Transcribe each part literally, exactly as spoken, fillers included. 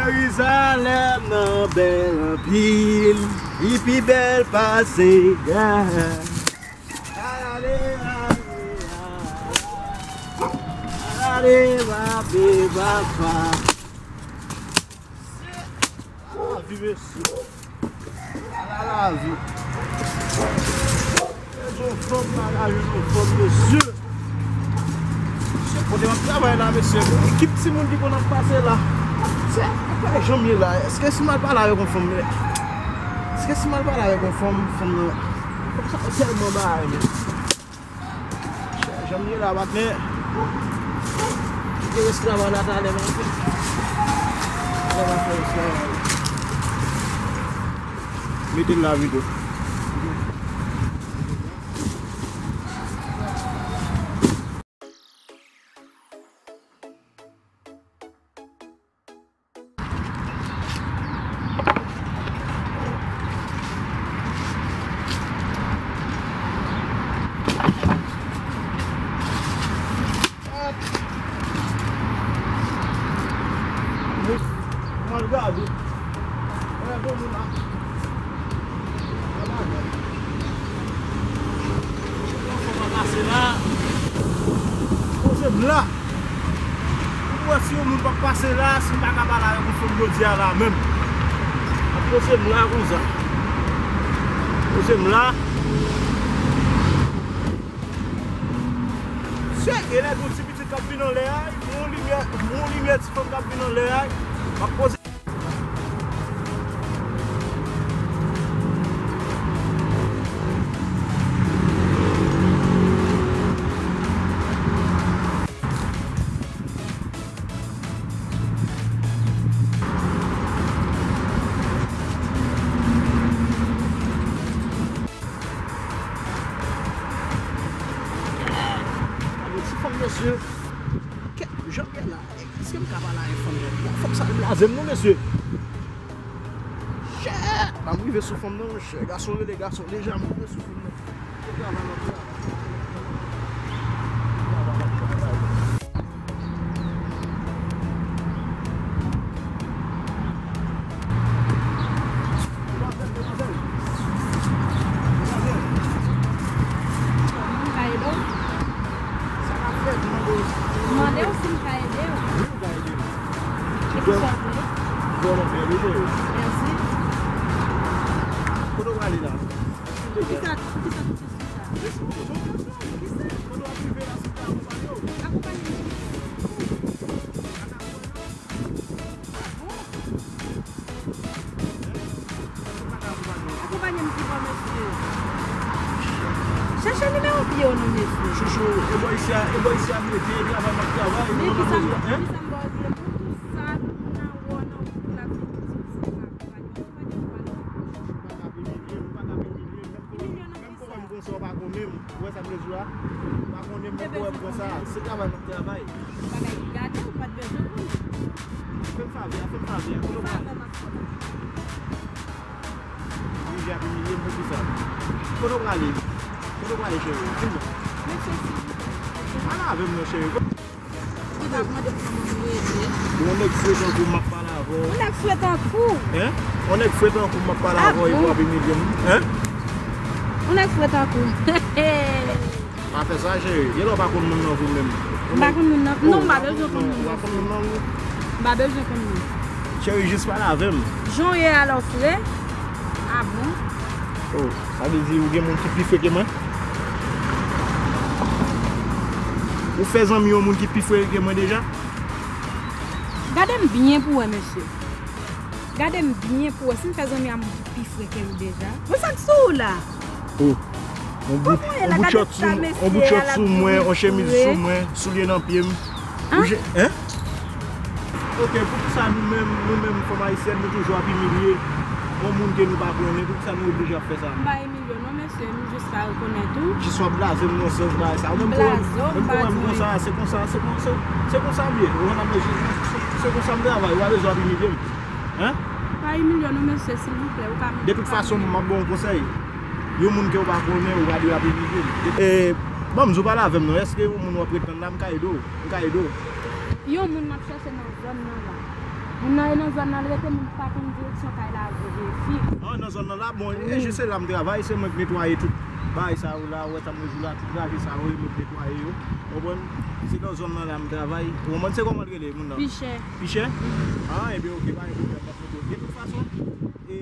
Jerizalèm nan bèl anpil, li pi bèl pase Gad. Ala lavi, mesye. Ala lavi. Yon fanm la, la, yon fanm, mesye. Mesye, kote m ap travay la, mesye, ekip timoun ki konn ap pase la. Se, se janm ye la. Èske si m al pale avèk yon fanm, èske si m al pale avèk yon fanm, fanm nan, fanm sa tèlman bagay, men. Janm ye la, patnè. Kite rès travay la talè, m ap fè. Talè m ap fè rès travay la. Mete l la, Vito. Mal gade. Wè, bon, moun la. Poze m la. Ou wè si yon moun p ap pase la, si m pa ka pale avèk yon fanm jodi a la menm. Poze m la konsa. Poze m la. Sèke, lè gon ti pitit k ap vin anlè a, gon limyè, gon limyè ti fanm k ap vin anlè a, m ap poze. Gade ti fanm, mesye. Kèt, jan m ye la. Èske m ka pale a yon fanm jodi a? Fanm sa blaze m non, mesye. Chè! Ban m rive sou fanm nan, monchè. Gason rele gason. Deja m rive sou fanm nan. Se travay m ap travay. Se travay m ap travay. Demwazèl, demwazèl. Demwazèl. Kòman m ka ede w? Sa k ap fèt, m mande w. M mande w si m ka ede w. Wi, ou ka ede m. E kisa w vle? Vrèman bèl, wi, cheri. Mèsi. Kote w prale la? Poukisa, poukisa, poukisa, poukisa? Poukisa? Kote w ap rive la, si w ka akonpanye w? Akonpanye m ki bò? Akonpanye m ki bò, mesye? Chèche nimewo pye w non, mesye. Chouchou, e bò isi a, e bò isi a m rete, e travay m ap travay, e men kisa m, kisa m ba w di, pou tout sa, nan wò, nan wout la, vin di m se pou akonpanye. Akonpanye m pou ale. Chouchou, pa ka imilye m, pa ka imilye m, menm kò, menm kò wè m konsa, w pa konnen m. Ou wè sa m vle di w la? Ou pa konnen m, menm kò wè m konsa. Se travay m ap travay. Bagay ki gate, ou pa t bezwen konn. Fè m favè a, fè m favè a. Kote w prale? Li ap imilye m pou kisa? Kote w prale? Kote w prale, cheri? Di m non. Mesye, silvouplè. Pale avè m non, cheri. Li pa mande pou mwen rete. Yon nèg fre tankou m ap pale avè w. Yon nèg fre tankou? Hein? Yon nèg fre tankou m ap pale avè w epi w ap imilye m. Hein? Yon nèg fre tankou m. Pa fè sa, cheri. Genlè w pa konn moun nan vre menm. M pa konn moun nan. Non, m pa bezwen konn moun nan. Ou pa konn moun nan vre? M pa bezwen konn moun. Cheri, jis pale avè m. Jan w ye a la w fre? Ah bon? Oh, sa vle di ou gen moun ki pi fre ke mwen? Ou fè zanmi yon moun ki pi fre ke mwen deja? Gade m byen pou w wè, mesye. Gade m byen pou w wè si m fè zanmi a moun ki pi fre ke ou deja. Bon, sa k sou ou la? Oh. On bout, on bout chòt sou, on bout chòt sou mwen, on chemiz sou mwen, soulye nan pye m. Hein? Ou je-, hein? Ok, poukisa nou menm, nou menm fanm ayisyèn, nou toujou ap imilye yon moun ke nou pa konnen? Poukisa nou oblije ap fè sa? M pa imilye w non, mesye, m jis pa rekonèt ou. Jis w ap blaze m nan sans bagay sa. Ou menm kò wè m, menm kò wè m konsa, se konsa, se kon-, se, se konsa m ye. Ou konprann, mesye, se, se konsa m travay, ou pa bezwen ap imilye m. Hein? Pa imilye w non, mesye, silvouplè, ou pa. De tout fason, m ap ba w yon konsèy. Yon moun ke w pa konnen, ou pa dwe ap imilye l. E, ban m di w, pale avè m non, èske yon moun w ap ret tann la, m ka ede w? M ka ede w? Yon moun m ap chèche nan zòn nan la. Moun nan e nan zòn nan l rete, men m pa konn direksyon kay la vre, fi. Ah, nan zòn nan la, bon, e jis se la m travay, se mwen k netwaye tout bagay sa yo la, ou wè sa m rejou la, tout raje sa yo, e mwen k netwaye yo. Ou konprann? Se nan zòn nan la m travay. Ou konprann se kòman l rele, moun nan? Pichè. Pichè? Ah, ebyen, oke, pa gen pwoblèm, m ap mete w. De tout fason, e,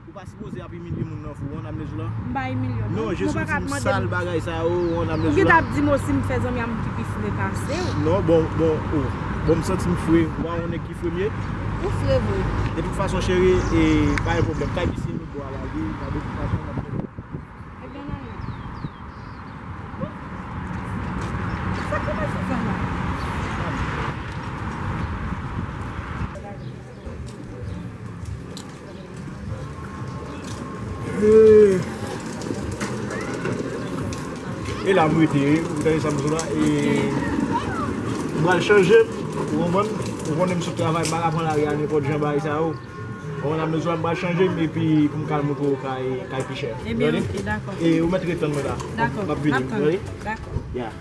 ou pa sipoze ap imilye moun nan fou, ou konn sa m vle di w la? M pa imilye w, non. Non, jis ou di m sal bagay sa yo, ou konn sa m vle di w la? Ou gentan ap di m osi m fè zanmi a m ki pi fre pase w. Non, bon, bon, oh. Bon, m santi m fre, ou pa wè yon nèg ki fre m ye? Ou fre vre. De tout fason, cheri, e, pa gen pwoblèm. Kay misye lòt bò a la, wi, de tout fason, n ap fè. Ebyen, n al la. Sa k pase sa la? E, e la m rete, wi. Ou tande sa m di w la? E m pral chanje, ou konprann? Ou konnen m sot travay, m pa ka pran lari a nenpòt jan bagay sa yo. Ou konprann, m bezwen m pral chanje m epi pou m ka al montre w kay, kay Pichè. Ebyen, oke, dakò. E ou mèt ret tann mwen la. Dakò, m ap vini, m ap tann. Tande? Dakò. Yeah.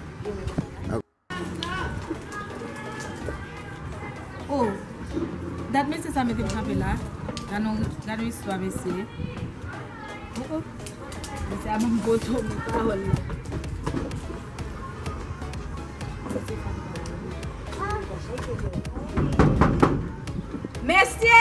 Oh, dat mesye sa mete m kanpe la. Gad yon, gad yon istwa, mesye. Oh, oh. Mesye a ban m poto, men pawòl la. Mesye!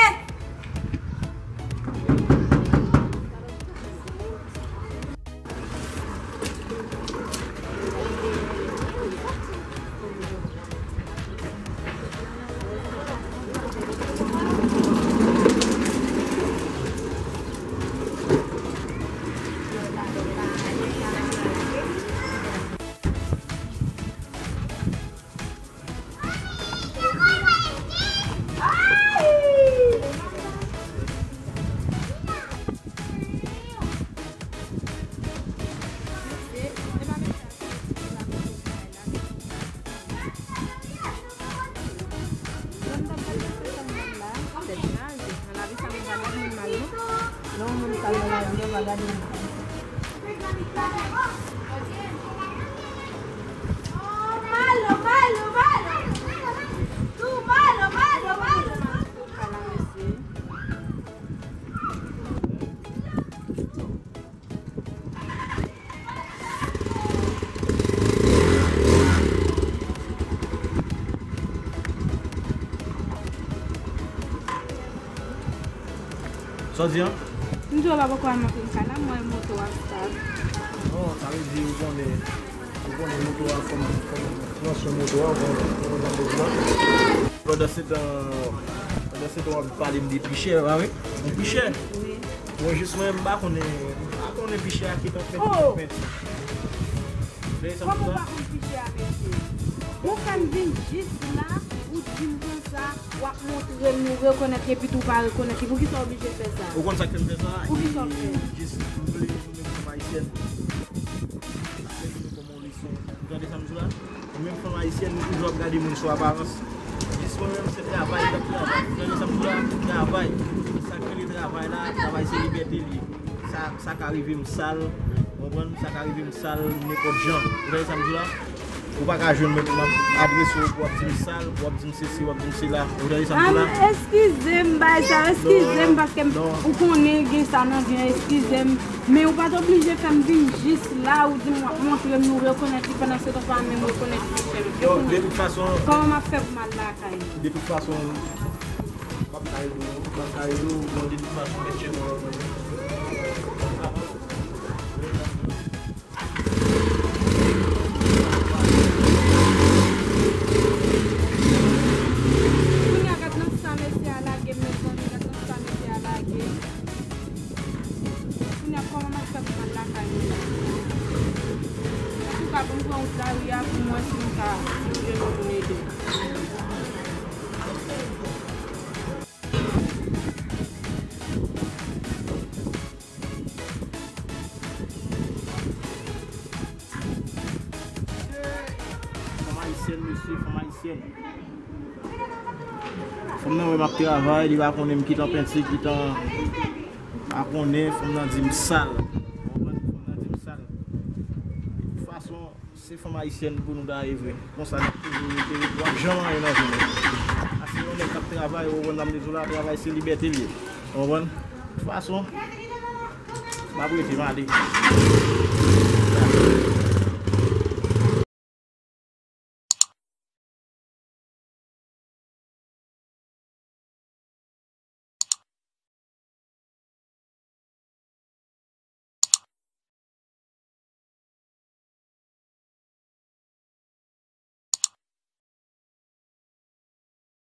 Sa w di an? M di w pa poko al montre m kay la, m wè moto a start. Oh, sa vle di ou konnen, ou konnen moto a fò m, fò m pran swen moto a, ou konnen, ou konnen jan moto a. Pandansetan, pandansetan w ap pale m de Pichè, pa vre? Pichè? Wi. Bon, jis mwen, m pa konnen, m pa konnen Pichè a ki tanpenti, tanpenti. Kòman w pa konn Pichè a, mesye? Ou fè m vin jis la, ou di m konsa, w ap montre m ou rekonèt li, epi tou w pa rekonèt li. Poukisa w oblije fè sa? Ou konn sa k fè m fè sa? Poukisa w fè? Jis m vle nou menm fanm ayisyèn. Ou tande sa m di la? Ou menm fanm ayisyèn, nou toujou ap gade moun sou aparans. Jis mwen menm, se travay, m ap travay. Ou tande sa m di la? Travay. Sa k rele travay la, travay se libète li ye. Sa, sa ka rive m sal, ou konprann? Sa ka rive m sal nenpòt jan. Ou tande sa m di la? Ou pa ka jwenn mwen pou m ap adrese w, pou w ap di m sal, pou w ap di m sesi, w ap di m sela. Ou tande sa m di la? Ah, eskize m, bay sa, eskize m, paske m, ou konnen gen sa nan vi an, eskize m. Men ou pa t oblije fè m vin jis la, ou di m w ap montre m nou rekonèt li, pandan se tan pa menm rekonèt li, chè m. Yo, de tout fason, kòman m ap fè pou m al lakay mwen? De tout fason, m ap ka ede w, m ap ka ede w, bon, de tout fason, mèt chè mwen. Kounye a, gad nan sa mesye a lage m, mezanmi, gad nan sa mesye a lage m. Kounye a, kòman m ap fè pou m al lakay mwen la? Antouka, pou m pran wout lari a, pou m wè si m ka jwenn yon moun ede m. Fanm ayisyèn, mesye, fanm ayisyèn. Fanm nan wè m ap travay, li pa konnen m gentan penti, gentan pa konnen, fanm nan di m sal. Ou konprann? Fanm nan di m sal. De tout fason, se fanm ayisyèn pou nou ta ye vre. Konsa n ap toujou rete, w ap janm anyen nan vi nou. Paske yon nèg k ap Travay, ou konprann sa m di sou la, travay se libète l ye. Ou konprann? Fason, m ap rete, m ale.